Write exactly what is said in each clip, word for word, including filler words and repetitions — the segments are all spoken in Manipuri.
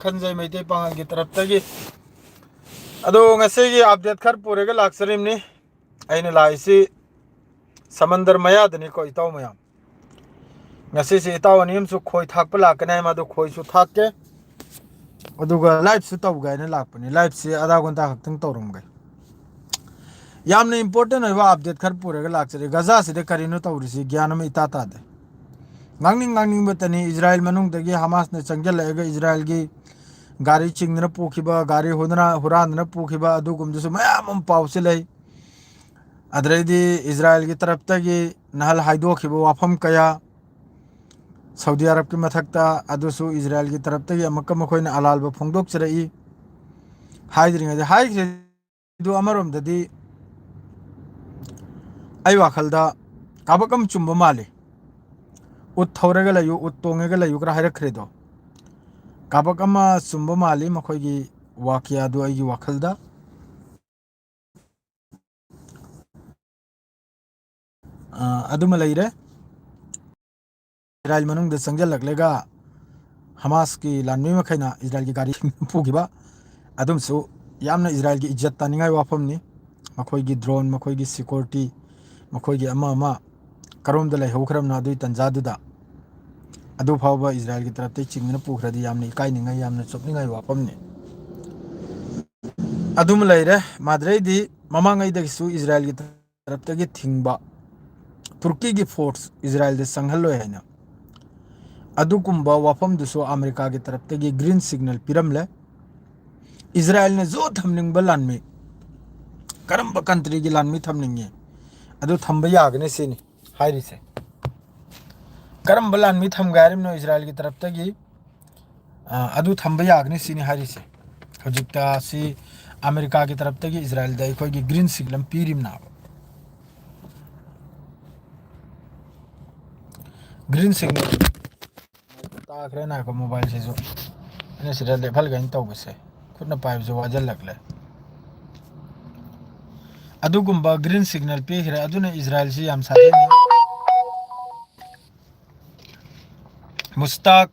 ꯈꯟꯖꯩ ꯃꯩꯇꯩ ꯄꯥꯉꯜꯒꯤ ꯇꯔꯞꯇꯒꯤ꯫ ꯑꯗꯣ ꯉꯁꯤꯒꯤ update ꯈꯔ ꯄꯨꯔꯒ ꯂꯥꯛꯆꯔꯤꯕꯅꯤ꯫ ꯑꯩꯅ ꯂꯥꯛꯏꯁꯤ ꯁꯃꯟꯗꯔ ꯃꯌꯥꯗꯅꯤꯀꯣ, ꯏꯇꯥꯎ ꯃꯌꯥꯝ꯫ ꯉꯁꯤꯁꯦ ꯏꯇꯥꯎ ꯑꯅꯤ ꯑꯃꯁꯨ ꯈꯣꯏ ꯊꯥꯛꯄ ꯂꯥꯛꯀꯅꯤ ꯍꯥꯏ, ꯃꯥꯗꯣ ꯈꯣꯏꯁꯨ ꯊꯥꯛꯀꯦ, ꯑꯗꯨꯒ liveꯁꯨ ꯇꯧꯒꯦ ꯍꯥꯏꯅ ꯂꯥꯛꯄꯅꯤ꯫ Liveꯁꯦ ꯑꯙꯥ ꯘꯟꯇꯥ ꯈꯛꯇꯪ ꯇꯧꯔꯝꯒꯦ꯫ ꯌꯥꯝꯅ important ꯑꯣꯏꯕ update ꯈꯔ ꯄꯨꯔꯒ ꯂꯥꯛꯆꯔꯤ꯫ ꯒꯖꯥꯁꯤꯗ ꯀꯔꯤꯅꯣ ꯇꯧꯔꯤꯁꯤ, ꯒ꯭ꯌꯥꯟ ꯑꯃ ꯏꯇꯥ ꯇꯥꯗꯦ꯫ ꯉꯥꯡꯅꯤꯡ ꯉꯥꯡꯅꯤꯡꯕꯇꯅꯤ꯫ ꯏꯖꯔꯥꯏꯜ ꯃꯅꯨꯡꯗꯒꯤ ꯍꯃꯥꯁꯅ ꯆꯪꯁꯤꯜꯂꯛꯑꯒ ꯏꯖꯔꯥꯏꯜꯒꯤ ꯒꯥꯔꯤ ꯆꯤꯡꯗꯅ ꯄꯨꯈꯤꯕ, ꯒꯥꯔꯤ ꯍꯨꯗꯅ-, ꯍꯨꯔꯥꯟꯗꯅ ꯄꯨꯈꯤꯕ, ꯑꯗꯨꯒꯨꯝꯕꯗꯨꯁꯨ ꯃꯌꯥꯝ ꯑꯃ ꯄꯥꯎꯁꯤ ꯂꯩ꯫ ꯑꯗꯨꯗꯩꯗꯤ ꯏꯖꯔꯥꯏꯜꯒꯤ ꯇꯔꯞꯇꯒꯤ ꯅꯍꯥꯜ ꯍꯥꯏꯗꯣꯛꯈꯤꯕ ꯋꯥꯐꯝ ꯀꯌꯥ, ꯁꯥꯎꯗꯤ ꯑꯔꯕꯀꯤ ꯃꯊꯛꯇ, ꯑꯗꯨꯁꯨ ꯏꯖꯔꯥꯏꯜꯒꯤ ꯇꯔꯞꯇꯒꯤ ꯑꯃꯨꯛꯀ ꯃꯈꯣꯏꯅ ꯑꯂꯥꯜꯕ ꯐꯣꯡꯗꯣꯛꯆꯔꯛꯏ꯫ ꯍꯥꯏꯗ꯭ꯔꯤꯉꯩꯗ ꯍꯥꯏꯈ꯭ꯔꯦ꯫ ꯑꯗꯨ ꯑꯃꯔꯣꯝꯗꯗꯤ ꯑꯩ ꯋꯥꯈꯜꯗ ꯀꯥꯕꯛ ꯑꯃ ꯆꯨꯝꯕ ꯃꯥꯜꯂꯤ꯫ "ꯎꯠ ꯊꯧꯔꯒ ꯂꯩꯌꯨ, ꯎꯠ ꯇꯣꯡꯉꯒ ꯂꯩꯌꯨ" ꯈꯔ ꯍꯥꯏꯔꯛꯈ꯭ꯔꯦꯗꯣ꯫ ꯀꯥꯕꯛ ꯑꯃ ꯆꯨꯝꯕ ꯃꯥꯜꯂꯤ ꯃꯈꯣꯏꯒꯤ ꯋꯥꯀꯤꯌꯥꯗꯨ ꯑꯩꯒꯤ ꯋꯥꯈꯜꯗ꯫ ꯑ, ꯑꯗꯨꯃ ꯂꯩꯔꯦ꯫ ꯏꯖꯔꯥꯏꯜ ꯃꯅꯨꯡꯗ ꯆꯪꯁꯤꯜꯂꯛꯂꯒ ꯍꯃꯥꯁꯀꯤ ꯂꯥꯟꯃꯤ ꯃꯈꯩꯅ ꯏꯖꯔꯥꯏꯜꯒꯤ ꯒꯥꯔꯤ ꯄꯨꯈꯤꯕ, ꯑꯗꯨꯝꯁꯨ ꯌꯥꯝꯅ ꯏꯖꯔꯥꯏꯜꯒꯤ ꯏꯖꯠ ꯇꯥꯅꯤꯡꯉꯥꯏ ꯋꯥꯐꯝꯅꯤ꯫ ꯃꯈꯣꯏꯒꯤ drone, ꯃꯈꯣꯏꯒꯤ security, ꯃꯈꯣꯏꯒꯤ ꯑꯃ ꯑꯃ ꯀꯔꯣꯝꯗ ꯂꯩꯍꯧꯈ꯭ꯔꯕꯅꯣ ꯑꯗꯨꯒꯤ ꯇꯟꯖꯥꯗꯨꯗ꯫ ꯑꯗꯨ ꯐꯥꯎꯕ ꯏꯖꯔꯥꯏꯜꯒꯤ ꯇꯔꯞꯇꯒꯤ ꯆꯤꯡꯗꯨꯅ ꯄꯨꯈ꯭ꯔꯗꯤ ꯌꯥꯝꯅ ꯏꯀꯥꯏꯅꯤꯡꯉꯥꯏ, ꯌꯥꯝꯅ ꯆꯣꯞꯅꯤꯡꯉꯥꯏ ꯋꯥꯐꯝꯅꯤ꯫ ꯑꯗꯨꯃ ꯂꯩꯔꯦ꯫ ꯃꯗꯨꯗꯩꯗꯤ ꯃꯃꯥꯡꯉꯩꯗꯒꯤꯁꯨ ꯏꯖꯔꯥꯏꯜꯒꯤ ꯇꯔꯞꯇꯒꯤ ꯊꯤꯡꯕ, ꯇꯨꯔꯀꯤꯒꯤ force ꯏꯖꯔꯥꯏꯜꯗ ꯆꯪꯍꯜꯂꯣꯏ ꯍꯥꯏꯅ ꯑꯗꯨꯒꯨꯝꯕ ꯋꯥꯐꯝꯗꯨꯁꯨ ꯑꯃꯦꯔꯤꯀꯥꯒꯤ ꯇꯔꯞꯇꯒꯤ green signal ꯄꯤꯔꯝꯂꯦ꯫ ꯏꯖꯔꯥꯏꯜꯅ ꯖꯣ ꯊꯝꯅꯤꯡꯕ ꯂꯥꯟꯃꯤ ꯀꯔꯝꯕ countryꯒꯤ ꯂꯥꯟꯃꯤ ꯊꯝꯅꯤꯡꯉꯤ, ꯑꯗꯨ ꯊꯝꯕ ꯌꯥꯒꯅꯤ ꯁꯤꯅꯤ ꯍꯥꯏꯔꯤꯁꯦ꯫ ꯀꯔꯝꯕ ꯂꯥꯟꯃꯤ ꯊꯝꯒꯦ ꯍꯥꯏꯔꯤꯕꯅꯣ ꯏꯖꯔꯥꯏꯜꯒꯤ ꯇꯔꯞꯇꯒꯤ? ꯑ, ꯑꯗꯨ ꯊꯝꯕ ꯌꯥꯒꯅꯤ ꯁꯤꯅꯤ ꯍꯥꯏꯔꯤꯁꯦ꯫ ꯍꯧꯖꯤꯛꯇ ꯁꯤ ꯑꯃꯦꯔꯤꯀꯥꯒꯤ ꯇꯔꯞꯇꯒꯤ ꯏꯖꯔꯥꯏꯜꯗ ꯑꯩꯈꯣꯏꯒꯤ green signal ꯄꯤꯔꯤꯕꯅꯦꯕ꯫ Green signal ꯇꯥꯈ꯭ꯔꯦ꯫ ꯉꯥꯏꯈꯣ, mobileꯁꯤꯁꯨ ꯑꯩꯅ ꯁꯤꯗ ꯂꯦꯞꯍꯜꯒꯦꯅ ꯇꯧꯕꯁꯦ, ꯈꯨꯠꯅ ꯄꯥꯏꯕꯁꯨ ꯋꯥꯖꯜꯂꯛꯂꯦ꯫ ꯑꯗꯨꯒꯨꯝꯕ green signal ꯄꯤꯈ꯭ꯔꯦ꯫ ꯑꯗꯨꯅ ꯏꯖꯔꯥꯏꯜꯁꯤ ꯌꯥꯝ ꯁꯥꯊꯤꯅ ꯃꯨꯁꯇꯥꯛ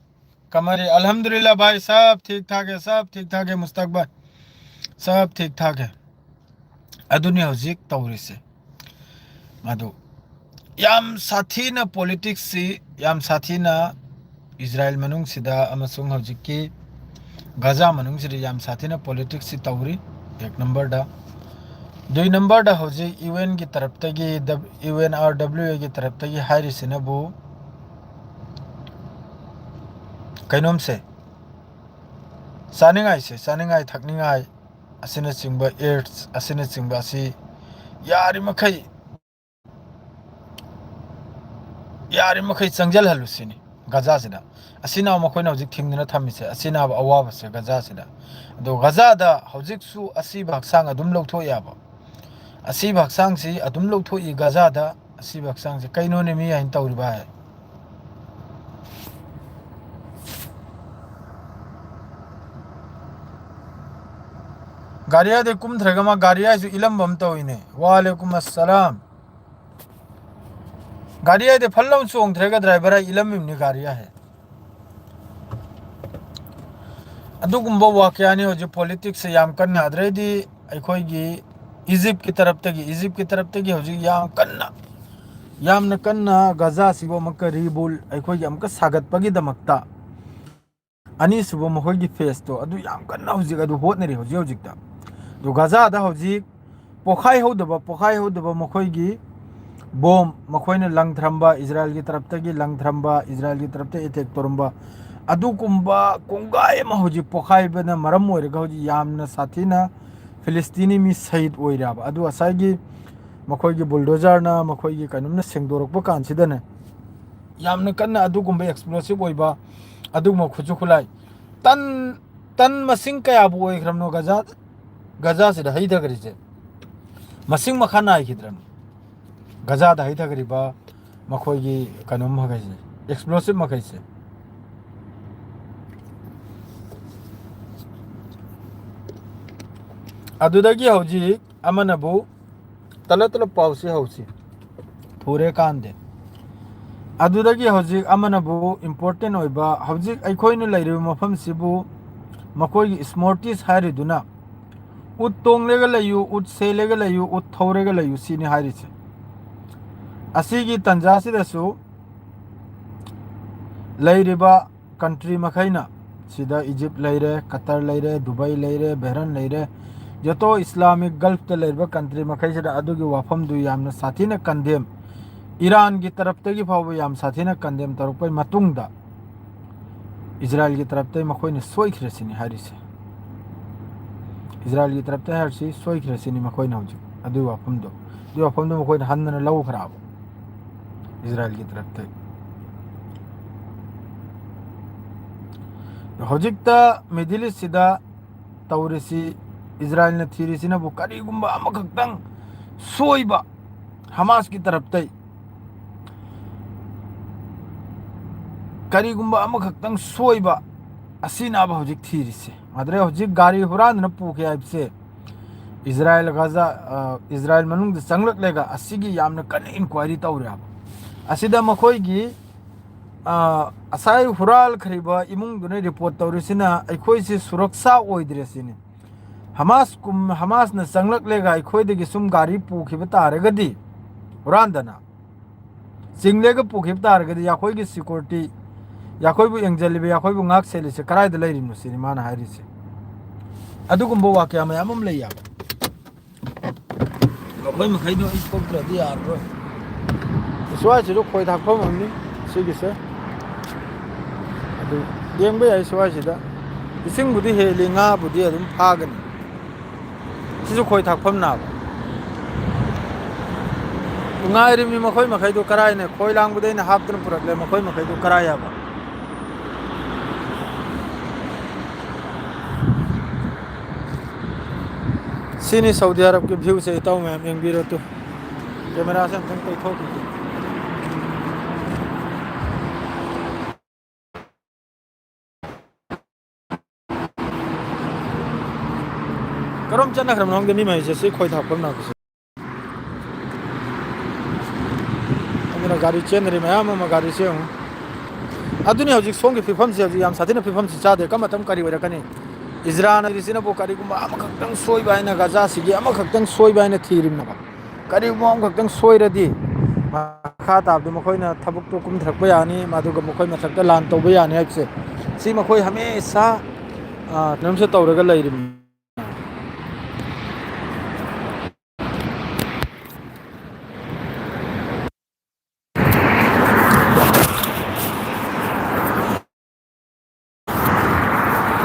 ꯀꯃꯥꯏ ꯑꯜꯍꯝꯗꯨꯂꯤꯜꯂꯥ ꯚꯥꯏ, ꯁꯕ ꯊꯤꯛ ꯊꯥꯛ ꯍꯦ, ꯁꯕ ꯊꯤꯛ ꯊꯥꯛ ꯍꯦ, ꯃꯨꯁꯇꯛ ꯚꯥꯏ, ꯁꯕ ꯊꯤꯛ ꯊꯥꯛ ꯍꯦ꯫ ꯑꯗꯨꯅꯤ ꯍꯧꯖꯤꯛ ꯇꯧꯔꯤꯁꯦ꯫ ꯑꯗꯨ ꯌꯥꯝ ꯁꯥꯊꯤꯅ ꯄꯣꯂꯤꯇꯤꯛꯁꯁꯤ, ꯌꯥꯝ ꯁꯥꯊꯤꯅ ꯏꯖꯔꯥꯌꯦꯜ ꯃꯅꯨꯡꯁꯤꯗ ꯑꯃꯁꯨꯡ ꯍꯧꯖꯤꯛꯀꯤ ꯒꯖꯥ ꯃꯅꯨꯡꯁꯤꯗ ꯌꯥꯝ ꯁꯥꯊꯤꯅ ꯄꯣꯂꯤꯇꯤꯛꯁꯁꯤ ꯇꯧꯔꯤ꯫ ꯑꯦꯛ ꯅꯝꯕꯔꯗ꯫ ꯗꯨꯏ ꯅꯝꯕꯔꯗ ꯍꯧꯖꯤꯛ ꯌꯨ ꯑꯦꯟꯒꯤ ꯇꯔꯞꯇꯒꯤ, ꯗꯕ-, ꯌꯨ ꯑꯦꯟ ꯑꯥꯔ ꯗꯕ꯭ꯂꯤꯎ ꯑꯦꯒꯤ ꯇꯔꯞꯇꯒꯤ ꯍꯥꯏꯔꯤꯁꯤꯅꯕꯨ ꯀꯩꯅꯣꯝꯁꯦ, ꯆꯥꯅꯤꯡꯉꯥꯏꯁꯦ, ꯆꯥꯅꯤꯡꯉꯥꯏ ꯊꯛꯅꯤꯡꯉꯥꯏ ꯑꯁꯤꯅꯆꯤꯡꯕ, ꯑꯦꯗꯁ ꯑꯁꯤꯅꯆꯤꯡꯕ ꯑꯁꯤ ꯌꯥꯔꯤꯃꯈꯩ, ꯌꯥꯔꯤꯃꯈꯩ ꯆꯪꯁꯤꯜꯍꯜꯂꯨ ꯁꯤꯅꯤ ꯒꯖꯥꯁꯤꯗ꯫ ꯑꯁꯤꯅ ꯃꯈꯣꯏꯅ ꯍꯧꯖꯤꯛ ꯊꯤꯡꯗꯨꯅ ꯊꯝꯃꯤꯁꯦ, ꯑꯁꯤꯅ ꯑꯋꯥꯕꯁꯦ ꯒꯖꯥꯁꯤꯗ꯫ ꯑꯗꯣ ꯒꯖꯥꯗ ꯍꯧꯖꯤꯛꯁꯨ ꯑꯁꯤꯕ ꯍꯛꯆꯥꯡ ꯑꯗꯨꯝ ꯂꯧꯊꯣꯛꯑꯦꯕ꯫ ꯑꯁꯤꯕ ꯍꯛꯆꯥꯡꯁꯤ ꯑꯗꯨꯝ ꯂꯧꯊꯣꯛꯏ ꯒꯖꯥꯗ, ꯑꯁꯤꯕ ꯍꯛꯆꯥꯡꯁꯤ꯫ ꯀꯩꯅꯣꯅꯦ ꯃꯤ ꯍꯥꯏꯅ ꯇꯧꯔꯤꯕ ꯍꯥꯏ? ꯒꯥꯔꯤꯌꯥꯗꯩ ꯀꯨꯝꯊꯔꯒ ꯃꯥ ꯒꯥꯔꯤꯌꯥꯁꯨ ꯏꯜꯂꯝꯕ ꯑꯃ ꯇꯧꯏꯅꯦ꯫ ꯋꯥꯂꯦꯀꯨꯝ ꯑꯁꯂꯥꯝ꯫ ꯒꯥꯔꯤꯌꯥꯗꯩ ꯐꯠ ꯂꯥꯎ ꯆꯣꯡꯊꯔꯒ ꯗ꯭ꯔꯥꯏꯚꯔ ꯏꯜꯂꯝꯃꯤꯕꯅꯤ ꯒꯥꯔꯤꯌꯥ ꯍꯦ꯫ ꯑꯗꯨꯒꯨꯝꯕ ꯋꯥꯀꯌꯥꯅꯤ ꯍꯧꯖꯤꯛ ꯄꯣꯂꯤꯇꯤꯛꯁꯁꯦ ꯌꯥꯝ ꯀꯟꯅ, ꯑꯗꯨꯗꯩꯗꯤ ꯑꯩꯈꯣꯏꯒꯤ ꯏꯖꯤꯞꯀꯤ ꯇꯔꯞꯇꯒꯤ, ꯏꯖꯤꯞꯀꯤ ꯇꯔꯞꯇꯒꯤ ꯍꯧꯖꯤꯛ ꯌꯥꯝ ꯀꯟꯅ, ꯌꯥꯝꯅ ꯀꯟꯅ ꯒꯖꯥꯁꯤꯕꯨ ꯑꯃꯨꯛꯀ ꯔꯤꯕꯨꯜ, ꯑꯩꯈꯣꯏꯒꯤ ꯑꯃꯨꯛꯀ ꯁꯥꯒꯠꯄꯒꯤꯗꯃꯛꯇ, ꯑꯅꯤꯁꯨꯕ ꯃꯈꯣꯏꯒꯤ ꯐꯦꯁꯇꯣ, ꯑꯗꯨ ꯌꯥꯝ ꯀꯟꯅ ꯍꯧꯖꯤꯛ ꯑꯗꯨ ꯍꯣꯠꯅꯔꯤ ꯍꯧꯖꯤꯛ ꯍꯧꯖꯤꯛꯇ꯫ ꯑꯗꯨ ꯒꯖꯥꯗ ꯍꯧꯖꯤꯛ ꯄꯣꯈꯥꯏꯍꯧꯗꯕ, ꯄꯣꯈꯥꯏꯍꯧꯗꯕ ꯃꯈꯣꯏꯒꯤ ꯕꯣꯝ, ꯃꯈꯣꯏꯅ ꯂꯪꯊꯔꯝꯕ, ꯏꯖꯔꯥꯌꯦꯜꯒꯤ ꯇꯔꯞꯇꯒꯤ ꯂꯪꯊꯔꯝꯕ, ꯏꯖꯔꯥꯌꯦꯜꯒꯤ ꯇꯔꯞꯇ ꯑꯦꯇꯦꯛ ꯇꯧꯔꯝꯕ, ꯑꯗꯨꯒꯨꯝꯕ ꯀꯣꯡꯒꯥꯏ ꯑꯃ ꯍꯧꯖꯤꯛ ꯄꯣꯈꯥꯏꯕꯅ ꯃꯔꯝ ꯑꯣꯏꯔꯒ ꯍꯧꯖꯤꯛ ꯌꯥꯝꯅ ꯁꯥꯊꯤꯅ ꯐꯤꯂꯤꯁꯇꯤꯅꯤ ꯃꯤ ꯁꯍꯤꯗ ꯑꯣꯏꯔꯦꯕ꯫ ꯑꯗꯨ ꯉꯁꯥꯏꯒꯤ ꯃꯈꯣꯏꯒꯤ ꯕꯨꯜꯗꯣꯖꯔꯅ, ꯃꯈꯣꯏꯒꯤ ꯀꯩꯅꯣꯝꯅ ꯁꯦꯡꯗꯣꯔꯛꯄ ꯀꯥꯟꯁꯤꯗꯅꯦ, ꯌꯥꯝꯅ ꯀꯟꯅ ꯑꯗꯨꯒꯨꯝꯕ ꯑꯦꯛꯁꯄ꯭ꯂꯣꯁꯤꯞ ꯑꯣꯏꯕ ꯑꯗꯨꯒꯨꯝꯕ ꯈꯨꯠꯁꯨ ꯈꯨꯠꯂꯥꯏ, ꯇꯟ, ꯇꯟ ꯃꯁꯤꯡ ꯀꯌꯥꯕꯨ ꯑꯣꯏꯈ꯭ꯔꯕꯅꯣ ꯒꯖꯥ, ꯒꯖꯥꯁꯤꯗ ꯍꯩꯊꯈ꯭ꯔꯤꯁꯦ? ꯃꯁꯤꯡ ꯃꯈꯥ ꯅꯥꯏꯈꯤꯗ꯭ꯔꯕꯅꯤ ꯒꯖꯥꯗ ꯍꯩꯊꯈ꯭ꯔꯤꯕ ꯃꯈꯣꯏꯒꯤ ꯀꯩꯅꯣꯝ ꯃꯈꯩꯁꯦ, ꯑꯦꯛꯁꯄ꯭ꯂꯣꯁꯤꯞ ꯃꯈꯩꯁꯦ꯫ ꯑꯗꯨꯗꯒꯤ ꯍꯧꯖꯤꯛ ꯑꯃꯅꯕꯨ, ꯇꯂꯞ ꯇꯂꯞ ꯄꯥꯎꯁꯤ ꯍꯧꯁꯤ, ꯊꯨꯔꯦ ꯀꯥꯟꯗꯦ꯫ ꯑꯗꯨꯗꯒꯤ ꯍꯧꯖꯤꯛ ꯑꯃꯅꯕꯨ important ꯑꯣꯏꯕ, ꯍꯧꯖꯤꯛ ꯑꯩꯈꯣꯏꯅ ꯂꯩꯔꯤꯕ ꯃꯐꯝꯁꯤꯕꯨ ꯃꯈꯣꯏꯒꯤ ꯏꯁꯃꯣꯔꯇꯤꯁ ꯍꯥꯏꯔꯤꯗꯨꯅ ꯎꯠ ꯇꯣꯡꯂꯒ ꯂꯩꯌꯨ, ꯎꯠ ꯁꯦꯠꯂꯒ ꯂꯩꯌꯨ, ꯎꯠ ꯊꯧꯔꯒ ꯂꯩꯌꯨ ꯁꯤꯅꯤ ꯍꯥꯏꯔꯤꯁꯦ꯫ ꯑꯁꯤꯒꯤ ꯇꯥꯟꯖꯥꯁꯤꯗꯁꯨ ꯂꯩꯔꯤꯕ country ꯃꯈꯩꯅ, ꯁꯤꯗ ꯏꯖꯤꯞ ꯂꯩꯔꯦ, ꯀꯇꯔ ꯂꯩꯔꯦ, ꯗꯨꯕꯥꯏ ꯂꯩꯔꯦ, ꯕꯦꯍꯔꯟ ꯂꯩꯔꯦ, ꯖꯣꯇꯣ ꯏꯁꯂꯥꯃꯤꯛ ꯒꯜꯐꯇ ꯂꯩꯔꯤꯕ country ꯃꯈꯩꯁꯤꯗ ꯑꯗꯨꯒꯤ ꯋꯥꯐꯝꯗꯨ ꯌꯥꯝꯅ ꯁꯥꯊꯤꯅ condemn, ꯏꯔꯥꯟꯒꯤ ꯇꯔꯞꯇꯒꯤ ꯐꯥꯎꯕ ꯌꯥꯝ ꯁꯥꯊꯤꯅ condemn ꯇꯧꯔꯛꯄꯩ ꯃꯇꯨꯡꯗ ꯏꯖꯔꯥꯏꯜꯒꯤ ꯇꯔꯞꯇꯩ ꯃꯈꯣꯏꯅ ꯁꯣꯏꯈ꯭ꯔꯦ ꯁꯤꯅꯤ ꯍꯥꯏꯔꯤꯁꯦ꯫ ꯏꯖꯔꯥꯏꯜꯒꯤ ꯇꯔꯞꯇꯩ ꯍꯥꯏꯔꯤꯁꯤ ꯁꯣꯏꯈ꯭ꯔꯦ ꯁꯤꯅꯤ ꯃꯈꯣꯏꯅ ꯍꯧꯖꯤꯛ ꯑꯗꯨꯒꯤ ꯋꯥꯐꯝꯗꯣ, ꯑꯗꯨꯒꯤ ꯋꯥꯐꯝꯗꯣ ꯃꯈꯣꯏꯅ ꯍꯟꯗꯅ ꯂꯧꯈ꯭ꯔꯕ ꯏꯖꯔꯥꯏꯜꯒꯤ ꯇꯔꯞꯇꯩ꯫ ꯍꯧꯖꯤꯛꯇ ꯃꯤꯗꯜ ꯏꯁꯁꯤꯗ ꯇꯧꯔꯤꯁꯤ, ꯏꯖꯔꯥꯏꯜꯅ ꯊꯤꯔꯤꯁꯤꯅꯕꯨ ꯀꯔꯤꯒꯨꯝꯕ ꯑꯃꯈꯛꯇꯪ ꯁꯣꯏꯕ ꯍꯃꯥꯁꯀꯤ ꯇꯔꯞꯇꯩ, ꯀꯔꯤꯒꯨꯝꯕ ꯑꯃꯈꯛꯇꯪ ꯁꯣꯏꯕ ꯑꯁꯤꯅꯕ ꯍꯧꯖꯤꯛ ꯊꯤꯔꯤꯁꯦ꯫ ꯑꯗꯨꯗꯩ ꯍꯧꯖꯤꯛ ꯒꯥꯔꯤ ꯍꯨꯔꯥꯟꯗꯨꯅ ꯄꯨꯈꯤ ꯍꯥꯏꯕꯁꯦ ꯏꯖꯔꯥꯏꯜ ꯒꯥꯖꯥ, ꯑ, ꯏꯖꯔꯥꯏꯜ ꯃꯅꯨꯡꯗ ꯆꯪꯂꯛꯂꯒ ꯑꯁꯤꯒꯤ ꯌꯥꯝꯅ ꯀꯟꯅ inquiry ꯇꯧꯔꯦ ꯍꯥꯏꯕ꯫ ꯑꯁꯤꯗ ꯃꯈꯣꯏꯒꯤ, ꯑ, ꯉꯁꯥꯏ ꯍꯨꯔꯥꯜꯈ꯭ꯔꯤꯕ ꯏꯃꯨꯡꯗꯨꯅ report ꯇꯧꯔꯤꯁꯤꯅ ꯑꯩꯈꯣꯏꯁꯤ ꯁꯨꯔꯛꯁꯥ ꯑꯣꯏꯗ꯭ꯔꯦ ꯁꯤꯅꯤ꯫ ꯍꯃꯥꯁ ꯀꯨꯝ-, ꯍꯃꯥꯁꯅ ꯆꯪꯂꯛꯂꯒ ꯑꯩꯈꯣꯏꯗꯒꯤ ꯁꯨꯝ ꯒꯥꯔꯤ ꯄꯨꯈꯤꯕ ꯇꯥꯔꯒꯗꯤ, ꯍꯨꯔꯥꯟꯗꯅ ꯆꯤꯡꯂꯒ ꯄꯨꯈꯤꯕ ꯇꯥꯔꯒꯗꯤ, ꯑꯩꯈꯣꯏꯒꯤ security, ꯑꯩꯈꯣꯏꯕꯨ ꯌꯦꯡꯁꯤꯜꯂꯤꯕ, ꯑꯩꯈꯣꯏꯕꯨ ꯉꯥꯛ ꯁꯦꯜꯂꯤꯁꯦ ꯀꯗꯥꯏꯗ ꯂꯩꯔꯤꯅꯣ ꯁꯤꯅꯤ ꯃꯥꯅ ꯍꯥꯏꯔꯤꯁꯦ꯫ ꯑꯗꯨꯒꯨꯝꯕ ꯋꯥꯀꯌꯥ ꯃꯌꯥꯝ ꯑꯃ ꯂꯩ ꯍꯥꯏꯕ꯫ ꯑꯩꯈꯣꯏ ꯃꯈꯩꯗꯣ ꯑꯩ ꯊꯣꯛꯇ꯭ꯔꯗꯤ ꯌꯥꯔꯔꯣꯏ꯫ ꯁ꯭ꯋꯥꯏꯁꯤꯁꯨ ꯈꯣꯏ ꯊꯥꯛꯐꯝ ꯑꯃꯅꯤ ꯁꯤꯒꯤꯁꯦ꯫ ꯑꯗꯨ ꯌꯦꯡꯕ ꯌꯥꯏ ꯁ꯭ꯋꯥꯏꯁꯤꯗ꯫ ꯏꯁꯤꯡꯕꯨꯗꯤ ꯍꯦꯜꯂꯤ, ꯉꯥꯕꯨꯗꯤ ꯑꯗꯨꯝ ꯐꯥꯒꯅꯤ꯫ ꯁꯤꯁꯨ ꯈꯣꯏ ꯊꯥꯛꯐꯝ ꯅꯥꯕ꯫ ꯉꯥꯏꯔꯤꯕꯅꯤ ꯃꯈꯣꯏ ꯃꯈꯩꯗꯨ ꯀꯔꯥꯏꯅ ꯈꯣꯏ ꯂꯥꯡꯕꯗ ꯑꯩꯅ ꯍꯥꯞꯇꯨꯅ ꯄꯨꯔꯛꯂꯦ, ꯃꯈꯣꯏ ꯃꯈꯩꯗꯨ ꯀꯔꯥꯏ ꯍꯥꯏꯕ꯫ ꯁꯤꯅꯤ ꯁꯥꯎꯗꯤ ꯑꯔꯕꯀꯤ view ꯁꯦ ꯏꯇꯥꯎ ꯃꯌꯥꯝ ꯌꯦꯡꯕꯤꯔꯣ ꯇꯨ꯫ Camera ꯁꯦ ꯑꯝꯇꯪ ꯀꯣꯏꯊꯣꯛꯈꯤꯒꯦ꯫ ꯀꯔꯣꯝ ꯆꯠꯅꯈ꯭ꯔꯕꯅꯣ ꯈꯪꯗꯦ ꯃꯤ ꯃꯍꯩꯁꯦ ꯁꯤ ꯈꯣꯏ ꯊꯥꯛꯐꯝ ꯅꯥꯕꯁꯦ꯫ ꯑꯗꯨꯅ ꯒꯥꯔꯤ ꯆꯦꯟꯗ꯭ꯔꯤ ꯃꯌꯥꯝ ꯑꯃ ꯒꯥꯔꯤꯁꯦ ꯌꯦꯡꯉꯨ꯫ ꯑꯗꯨꯅꯤ ꯍꯧꯖꯤꯛ ꯁꯣꯝꯒꯤ ꯐꯤꯕꯝꯁꯦ, ꯍꯧꯖꯤꯛ ꯌꯥꯝ ꯁꯥꯊꯤꯅ ꯐꯤꯕꯝꯁꯤ ꯆꯥꯗꯦ꯫ ꯀꯔꯝꯕ ꯃꯇꯝ ꯀꯔꯤ ꯑꯣꯏꯔꯛꯀꯅꯤ? ꯏꯖꯔꯥꯜꯅ ꯍꯥꯏꯔꯤꯁꯤꯅꯕꯨ ꯀꯔꯤꯒꯨꯝꯕ ꯑꯃꯈꯛꯇꯪ ꯁꯣꯏꯕ ꯍꯥꯏꯅ, ꯒꯥꯖꯥꯁꯤꯒꯤ ꯑꯃꯈꯛꯇꯪ ꯁꯣꯏꯕ ꯍꯥꯏꯅ ꯊꯤꯔꯤꯕꯅꯦꯕ꯫ ꯀꯔꯤꯒꯨꯝꯕ ꯑꯃꯈꯛꯇꯪ ꯁꯣꯏꯔꯗꯤ ꯃꯈꯥ ꯇꯥꯕꯗ ꯃꯈꯣꯏꯅ ꯊꯕꯛꯇꯣ ꯀꯨꯝꯊꯔꯛꯄ ꯌꯥꯅꯤ, ꯑꯗꯨꯒ ꯃꯈꯣꯏ ꯃꯊꯛꯇ ꯂꯥꯟ ꯇꯧꯕ ꯌꯥꯅꯤ ꯍꯥꯏꯕꯁꯦ, ꯁꯤ ꯃꯈꯣꯏ ꯍꯃꯦꯁꯥ, ꯑ, ꯀꯩꯅꯣꯝꯁꯦ ꯇꯧꯔꯒ ꯂꯩꯔꯤꯕꯅꯤ꯫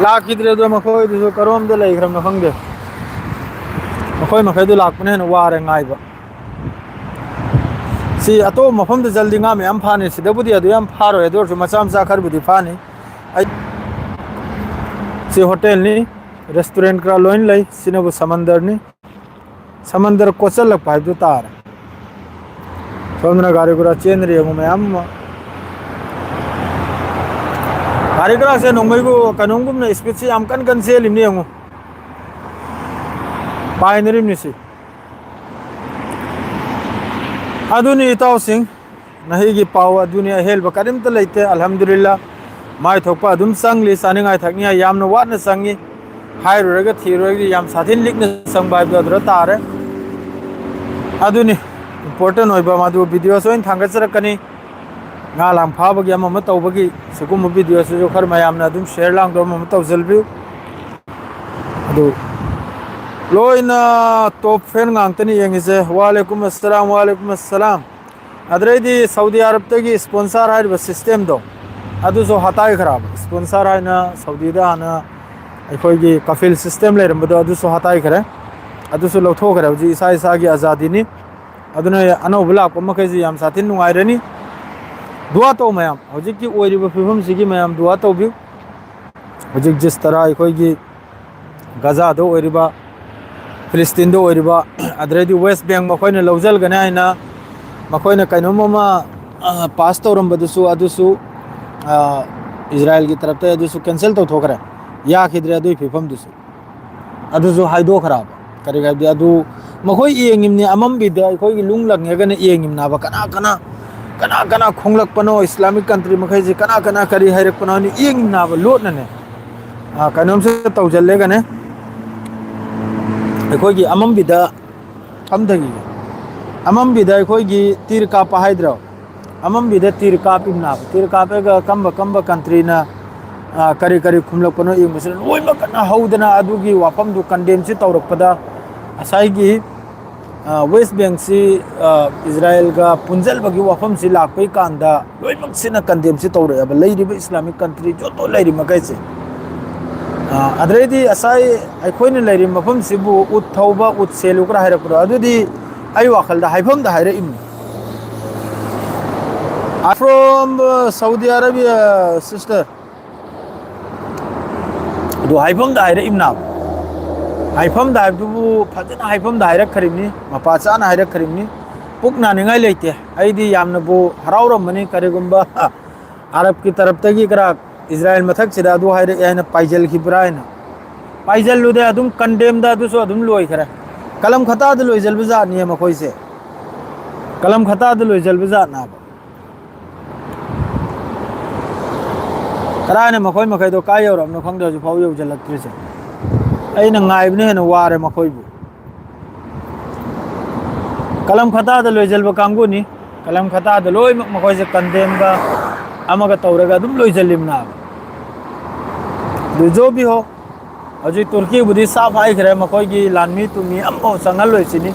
ꯂꯥꯛꯈꯤꯗ꯭ꯔꯦ꯫ ꯑꯗꯣ ꯃꯈꯣꯏꯗꯨꯁꯨ ꯀꯔꯣꯝꯗ ꯂꯩꯈ꯭ꯔꯕꯅꯣ ꯈꯪꯗꯦ꯫ ꯃꯈꯣꯏ ꯃꯈꯩꯗꯨ ꯂꯥꯛꯄꯅ ꯍꯦꯟꯅ ꯋꯥꯔꯦ ꯉꯥꯏꯕ꯫ ꯁꯤ ꯑꯇꯣꯞꯄ ꯃꯐꯝꯗ ꯆꯠꯂꯗꯤ ꯉꯥ ꯃꯌꯥꯝ ꯐꯥꯅꯤ꯫ ꯁꯤꯗꯕꯨꯗꯤ ꯑꯗꯨ ꯌꯥꯝ ꯐꯥꯔꯣꯏ, ꯑꯗꯨ ꯑꯣꯏꯔꯁꯨ ꯃꯆꯥ ꯃꯆꯥ ꯈꯔꯕꯨꯗꯤ ꯐꯥꯅꯤ꯫ ꯑꯩ, ꯁꯤ ꯍꯣꯇꯦꯜꯅꯤ, ꯔꯦꯁꯇꯨꯔꯦꯟ ꯈꯔ ꯂꯣꯏꯅ ꯂꯩ꯫ ꯁꯤꯅꯕꯨ ꯁꯃꯟꯗꯔꯅꯤ꯫ ꯁꯃꯟꯗꯔ ꯀꯣꯠꯁꯤꯜꯂꯛꯄ ꯍꯥꯏꯕꯗꯨ ꯇꯥꯔꯦ꯫ ꯁꯣꯝꯗꯅ ꯒꯥꯔꯤ ꯒꯨꯔꯥ ꯆꯦꯟꯗ꯭ꯔꯤ ꯌꯦꯡꯉꯨ ꯃꯌꯥꯝ ꯑꯃ꯫ ꯒꯥꯔꯤ ꯒꯨꯔꯥꯁꯦ ꯅꯣꯡꯃꯩꯕꯨ ꯀꯩꯅꯣꯝꯒꯨꯝꯅ ꯏꯁꯄꯤꯠꯁꯤ ꯌꯥꯝ ꯀꯟ ꯀꯟ ꯆꯦꯜꯂꯤꯕꯅꯤ ꯌꯦꯡꯉꯨ꯫ ꯄꯥꯏꯅꯔꯤꯕꯅꯤ ꯁꯤ꯫ ꯑꯗꯨꯅꯤ ꯏꯇꯥꯎꯁꯤꯡ, ꯅꯍꯩꯒꯤ ꯄꯥꯎ ꯑꯗꯨꯅꯤ, ꯑꯍꯦꯟꯕ ꯀꯔꯤꯝꯇ ꯂꯩꯇꯦ꯫ ꯑꯜꯍꯝꯗꯨꯂꯤꯜꯂꯥ, ꯃꯥꯏ ꯊꯣꯛꯄ ꯑꯗꯨꯝ ꯆꯪꯂꯤ, ꯆꯥꯅꯤꯡꯉꯥꯏ ꯊꯛꯅꯤꯡꯉꯥꯏ ꯌꯥꯝꯅ ꯋꯥꯠꯅ ꯆꯪꯉꯤ꯫ ꯍꯥꯏꯔꯨꯔꯒ ꯊꯤꯔꯨꯔꯒꯗꯤ ꯌꯥꯝ ꯁꯥꯊꯤꯅ ꯂꯤꯛꯅ ꯆꯪꯕ ꯍꯥꯏꯕꯗꯨ ꯑꯗꯨꯗ ꯇꯥꯔꯦ꯫ ꯑꯗꯨꯅꯤ important ꯑꯣꯏꯕ ꯃꯗꯨ videoꯁꯨ ꯑꯣꯏꯅ ꯊꯥꯡꯒꯠꯆꯔꯛꯀꯅꯤ꯫ ꯉꯥ ꯂꯥꯡ ꯐꯥꯕꯒꯤ ꯑꯃ ꯑꯃ ꯇꯧꯕꯒꯤ ꯁꯤꯒꯨꯝꯕ videoꯁꯤꯁꯨ ꯈꯔ ꯃꯌꯥꯝꯅ ꯑꯗꯨꯝ share ꯂꯥꯡꯗꯣ ꯑꯃ ꯑꯃ ꯇꯧꯁꯤꯟꯕꯤꯌꯨ꯫ ꯑꯗꯨ ꯂꯣꯏꯅ top fan ꯉꯥꯛꯇꯅꯤ ꯌꯦꯡꯉꯤꯁꯦ꯫ ꯋꯥꯂꯦꯀꯨꯝ ꯑꯁꯂꯥꯝ, ꯋꯥꯂꯦꯀꯨꯝ ꯑꯁꯂꯥꯝ꯫ ꯑꯗꯨꯗꯩꯗꯤ ꯁꯥꯎꯗꯤ ꯑꯔꯕꯇꯒꯤ sponsor ꯍꯥꯏꯔꯤꯕ systemꯗꯣ, ꯑꯗꯨꯁꯨ ꯍꯇꯥꯏꯈ꯭ꯔꯕ꯫ Sponsor ꯍꯥꯏꯅ ꯁꯥꯎꯗꯤꯗ ꯍꯥꯟꯅ ꯑꯩꯈꯣꯏꯒꯤ ꯀꯐꯤꯜ system ꯂꯩꯔꯝꯕꯗꯣ, ꯑꯗꯨꯁꯨ ꯍꯇꯥꯏꯈ꯭ꯔꯦ, ꯑꯗꯨꯁꯨ ꯂꯧꯊꯣꯛꯈ꯭ꯔꯦ꯫ ꯍꯧꯖꯤꯛ ꯏꯁꯥ ꯏꯁꯥꯒꯤ ꯑꯖꯥꯗꯤꯅꯤ꯫ ꯑꯗꯨꯅ ꯑꯅꯧꯕ ꯂꯥꯛꯄ ꯃꯈꯩꯁꯤ ꯌꯥꯝ ꯁꯥꯊꯤꯅ ꯅꯨꯡꯉꯥꯏꯔꯅꯤ꯫ ꯗꯨꯋꯥ ꯇꯧ ꯃꯌꯥꯝ, ꯍꯧꯖꯤꯛꯀꯤ ꯑꯣꯏꯔꯤꯕ ꯐꯤꯕꯝꯁꯤꯒꯤ ꯃꯌꯥꯝ ꯗꯨꯋꯥ ꯇꯧꯕꯤꯌꯨ꯫ ꯍꯧꯖꯤꯛ ꯖꯤꯁ ꯇꯔꯥ ꯑꯩꯈꯣꯏꯒꯤ ꯒꯖꯥꯗ ꯑꯣꯏꯔꯤꯕ, ꯐꯤꯂꯤꯁꯇꯤꯟꯗ ꯑꯣꯏꯔꯤꯕ, ꯑꯗꯨꯗꯩꯗꯤ West Bank ꯃꯈꯣꯏꯅ ꯂꯧꯁꯤꯟꯒꯅꯤ ꯍꯥꯏꯅ ꯃꯈꯣꯏꯅ ꯀꯩꯅꯣꯝ ꯑꯃ, ꯑ, pass ꯇꯧꯔꯝꯕꯗꯨꯁꯨ, ꯑꯗꯨꯁꯨ, ꯑ, ꯏꯖꯔꯥꯏꯜꯒꯤ ꯇꯔꯞꯇ ꯑꯗꯨꯁꯨ cancel ꯇꯧꯊꯣꯛꯈ꯭ꯔꯦ꯫ ꯌꯥꯈꯤꯗ꯭ꯔꯦ ꯑꯗꯨꯒꯤ ꯐꯤꯕꯝꯗꯨꯁꯨ꯫ ꯑꯗꯨꯁꯨ ꯍꯥꯏꯗꯣꯛꯈ꯭ꯔꯕ꯫ ꯀꯔꯤꯒꯤ ꯍꯥꯏꯕꯗꯤ ꯑꯗꯨ ꯃꯈꯣꯏ ꯌꯦꯡꯉꯤꯕꯅꯤ, ꯑꯃꯝꯕꯤꯗ ꯑꯩꯈꯣꯏꯒꯤ ꯂꯨꯡ ꯂꯪꯉꯒꯅ ꯌꯦꯡꯉꯤꯕꯅꯦꯕ꯫ ꯀꯅꯥ ꯀꯅꯥ ꯀꯅꯥ ꯀꯅꯥ ꯈꯣꯡꯂꯛꯄꯅꯣ, ꯏꯁꯂꯥꯃꯤꯛ ꯀꯟꯇ꯭ꯔꯤ ꯃꯈꯩꯁꯦ ꯀꯅꯥ ꯀꯅꯥ ꯀꯔꯤ ꯍꯥꯏꯔꯛꯄꯅꯣ ꯍꯥꯏꯅ ꯌꯦꯡꯅꯕ ꯂꯣꯠꯅꯅꯦ, ꯑ, ꯀꯩꯅꯣꯝꯁꯦ ꯇꯧꯁꯤꯜꯂꯦꯒꯅꯦ, ꯑꯩꯈꯣꯏꯒꯤ ꯑꯃꯝꯕꯤꯗ ꯐꯝꯊꯈꯤꯒꯦ꯫ ꯑꯃꯝꯕꯤꯗ ꯑꯩꯈꯣꯏꯒꯤ ꯇꯤꯔ ꯀꯥꯞꯄ ꯍꯥꯏꯗ꯭ꯔꯣ? ꯑꯃꯝꯕꯤꯗ ꯇꯤꯔ ꯀꯥꯞꯄꯤꯕꯅꯦꯕ꯫ ꯇꯤꯔ ꯀꯥꯞꯄꯒ ꯀꯝꯕ ꯀꯝꯕ ꯀꯟꯇ꯭ꯔꯤꯅ, ꯑ, ꯀꯔꯤ ꯀꯔꯤ ꯈꯨꯝꯂꯛꯄꯅꯣ ꯌꯦꯡꯕꯁꯤꯗ ꯂꯣꯏꯅꯃꯛ ꯀꯟꯅ ꯍꯧꯗꯅ ꯑꯗꯨꯒꯤ ꯋꯥꯐꯝꯗꯨ ꯀꯟꯗꯦꯝꯁꯤ ꯇꯧꯔꯛꯄꯗ ꯉꯁꯥꯏꯒꯤ, ꯑ, ꯋꯦꯁ ꯕꯦꯡꯁꯤ, ꯑ, ꯏꯖꯔꯥꯌꯦꯜꯒ ꯄꯨꯟꯁꯤꯜꯕꯒꯤ ꯋꯥꯐꯝꯁꯤ ꯂꯥꯛꯄꯩ ꯀꯥꯟꯗ ꯂꯣꯏꯅꯃꯛꯁꯤꯅ ꯀꯟꯗꯦꯝꯁꯤ ꯇꯧꯔꯛꯑꯦꯕ, ꯂꯩꯔꯤꯕ ꯏꯁꯂꯥꯃꯤꯛ ꯀꯟꯇ꯭ꯔꯤ ꯖꯣꯇꯣ ꯂꯩꯔꯤ ꯃꯈꯩꯁꯦ꯫ ꯑ, ꯑꯗꯨꯗꯩꯗꯤ ꯉꯁꯥꯏ ꯑꯩꯈꯣꯏꯅ ꯂꯩꯔꯤꯕ ꯃꯐꯝꯁꯤꯕꯨ ꯎꯠ ꯊꯧꯕ, ꯎꯠ ꯁꯦꯜꯂꯨ ꯈꯔ ꯍꯥꯏꯔꯛꯄꯗꯣ, ꯑꯗꯨꯗꯤ ꯑꯩ ꯋꯥꯈꯜꯗ ꯍꯥꯏꯐꯝꯗ ꯍꯥꯏꯔꯛꯏꯕꯅꯤ꯫ I from, uh, Saudi Arabia, sister. ꯑꯗꯨ ꯍꯥꯏꯐꯝꯗ ꯍꯥꯏꯔꯛꯏꯕꯅ, ꯍꯥꯏꯐꯝꯗ ꯍꯥꯏꯕꯗꯨꯕꯨ ꯐꯖꯅ ꯍꯥꯏꯐꯝꯗ ꯍꯥꯏꯔꯛꯈ꯭ꯔꯤꯕꯅꯤ, ꯃꯄꯥ ꯆꯥꯅ ꯍꯥꯏꯔꯛꯈ꯭ꯔꯤꯕꯅꯤ꯫ ꯄꯨꯛ ꯅꯥꯅꯤꯡꯉꯥꯏ ꯂꯩꯇꯦ꯫ ꯑꯩꯗꯤ ꯌꯥꯝꯅꯕꯨ ꯍꯔꯥꯎꯔꯝꯕꯅꯤ, ꯀꯔꯤꯒꯨꯝꯕ ꯑꯔꯕꯀꯤ ꯇꯔꯞꯇꯒꯤ ꯈꯔ ꯏꯖꯔꯥꯌꯦꯜ ꯃꯊꯛꯁꯤꯗ ꯑꯗꯨ ꯍꯥꯏꯔꯛꯑꯦ ꯍꯥꯏꯅ ꯄꯥꯏꯖꯜꯈꯤꯕ꯭ꯔꯥ ꯍꯥꯏꯅ꯫ ꯄꯥꯏꯖꯜꯂꯨꯗꯦ, ꯑꯗꯨꯝ ꯀꯟꯗꯦꯝꯗ ꯑꯗꯨꯁꯨ ꯑꯗꯨꯝ ꯂꯣꯏꯈ꯭ꯔꯦ꯫ ꯀꯂꯝ ꯈꯇꯥꯗ ꯂꯣꯏꯖꯜꯕ ꯖꯥꯠꯅꯤꯌꯦ ꯃꯈꯣꯏꯁꯦ, ꯀꯂꯝ ꯈꯇꯥꯗ ꯂꯣꯏꯖꯜꯕ ꯖꯥꯠꯅꯦꯕ꯫ ꯀꯗꯥꯏꯅ ꯃꯈꯣꯏ ꯃꯈꯩꯗꯣ ꯀꯥꯏ ꯌꯧꯔꯕꯅꯣ ꯈꯪꯗꯦ, ꯍꯧꯖꯤꯛ ꯐꯥꯎ ꯌꯧꯁꯤꯜꯂꯛꯇ꯭ꯔꯤꯁꯦ꯫ ꯑꯩꯅ ꯉꯥꯏꯕꯅ ꯍꯦꯟꯅ ꯋꯥꯔꯦ ꯃꯈꯣꯏꯕꯨ꯫ ꯀꯂꯝ ꯈꯇꯥꯗ ꯂꯣꯏꯁꯤꯟꯕ ꯀꯥꯡꯕꯨꯅꯤ꯫ ꯀꯂꯝ ꯈꯇꯥꯗ ꯂꯣꯏꯅꯃꯛ ꯃꯈꯣꯏꯁꯦ ꯀꯟꯗꯦꯝꯒ ꯑꯃꯒ ꯇꯧꯔꯒ ꯑꯗꯨꯝ ꯂꯣꯏꯁꯤꯜꯂꯤꯕꯅꯦꯕ꯫ ꯑꯗꯨ ꯖꯣꯕꯤ ꯍꯣ, ꯍꯧꯖꯤꯛ ꯇꯨꯔꯀꯤꯕꯨꯗꯤ ꯁꯥꯐ ꯍꯥꯏꯈ꯭ꯔꯦ, ꯃꯈꯣꯏꯒꯤ ꯂꯥꯟꯃꯤ ꯇꯨꯃꯤ ꯑꯃꯐꯥꯎ ꯆꯪꯍꯜꯂꯣꯏꯁꯤꯅꯤ꯫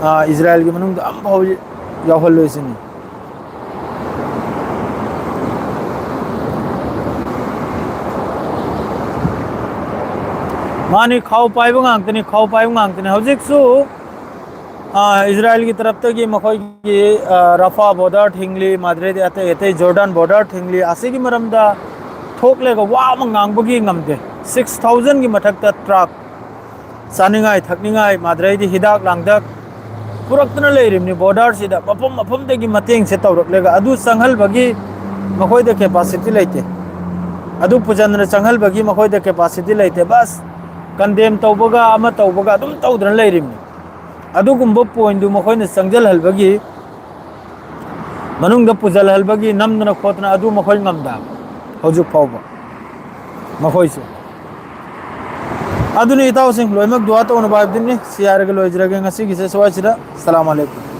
ꯑꯥ, ꯏꯖꯔꯥꯌꯦꯜꯒꯤ ꯃꯅꯨꯡꯗ ꯑꯃꯐꯥꯎ ꯌꯥꯎꯍꯜꯂꯣꯏꯁꯤꯅꯤ꯫ ꯃꯥꯅꯤ, ꯈꯥꯎ ꯄꯥꯏꯕ ꯉꯥꯛꯇꯅꯤ, ꯈꯥꯎ ꯄꯥꯏꯕ ꯉꯥꯛꯇꯅꯤ꯫ ꯍꯧꯖꯤꯛꯁꯨ, ꯑ, ꯏꯖꯔꯥꯌꯦꯜꯒꯤ ꯇꯔꯞꯇꯒꯤ ꯃꯈꯣꯏꯒꯤ, ꯑ, ꯔꯐꯥ ꯕꯣꯔꯗꯔ ꯊꯤꯡꯂꯤ, ꯃꯥꯗ꯭ꯔꯦꯗꯤ ꯑꯇꯩ ꯑꯇꯩ ꯖꯣꯔꯗꯥꯟ ꯕꯣꯔꯗꯔ ꯊꯤꯡꯂꯤ, ꯑꯁꯤꯒꯤ ꯃꯔꯝꯗ ꯊꯣꯛꯂꯒ ꯋꯥ ꯑꯃ ꯉꯥꯡꯕꯒꯤ ꯉꯝꯗꯦ꯫ ꯁꯤꯛꯁ ꯊꯥꯎꯖꯟꯒꯤ ꯃꯊꯛꯇ ꯇ꯭ꯔꯛ ꯆꯥꯅꯤꯡꯉꯥꯏ ꯊꯛꯅꯤꯡꯉꯥꯏ, ꯃꯥꯗ꯭ꯔꯩꯗꯤ ꯍꯤꯗꯥꯛ ꯂꯥꯡꯊꯛ ꯄꯨꯔꯛꯇꯨꯅ ꯂꯩꯔꯤꯕꯅꯤ꯫ ꯕꯣꯔꯗꯔꯁꯤꯗ ꯃꯐꯝ ꯃꯐꯝꯗꯒꯤ ꯃꯇꯦꯡꯁꯦ ꯇꯧꯔꯛꯂꯒ ꯑꯗꯨ ꯆꯪꯍꯜꯕꯒꯤ ꯃꯈꯣꯏꯗ ꯀꯦꯄꯥꯁꯤꯇꯤ ꯂꯩꯇꯦ꯫ ꯑꯗꯨ ꯄꯨꯁꯤꯟꯗꯅ ꯆꯪꯍꯜꯕꯒꯤ ꯃꯈꯣꯏꯗ ꯀꯦꯄꯥꯁꯤꯇꯤ ꯂꯩꯇꯦ꯫ ꯕꯁ ꯀꯟꯗꯦꯝ ꯇꯧꯕꯒ ꯑꯃ ꯇꯧꯕꯒ ꯑꯗꯨꯝ ꯇꯧꯗꯅ ꯂꯩꯔꯤꯕꯅꯤ꯫ ꯑꯗꯨꯒꯨꯝꯕ ꯄꯣꯏꯟꯗꯨ ꯃꯈꯣꯏꯅ ꯆꯪꯁꯤꯜꯍꯜꯕꯒꯤ ꯃꯅꯨꯡꯗ ꯄꯨꯁꯤꯜꯍꯟꯕꯒꯤ ꯅꯝꯗꯅ ꯈꯣꯠꯇꯅ ꯑꯗꯨ ꯃꯈꯣꯏ ꯉꯝꯗꯕ ꯍꯧꯖꯤꯛ ꯐꯥꯎꯕ ꯃꯈꯣꯏꯁꯨ꯫ ꯑꯗꯨꯅꯤ ꯏꯇꯥꯎꯁꯤꯡ, ꯂꯣꯏꯅꯃꯛ ꯗꯨꯋꯥ ꯇꯧꯅꯕ ꯍꯥꯏꯕꯗꯨꯅꯤ꯫ ꯁꯤ ꯍꯥꯏꯔꯒ ꯂꯣꯏꯖꯔꯒꯦ ꯉꯁꯤꯒꯤꯁꯦ ꯁ꯭ꯋꯥꯏꯁꯤꯗ꯫ ꯁꯂꯥꯝ ꯑꯂꯩꯀꯨꯝ꯫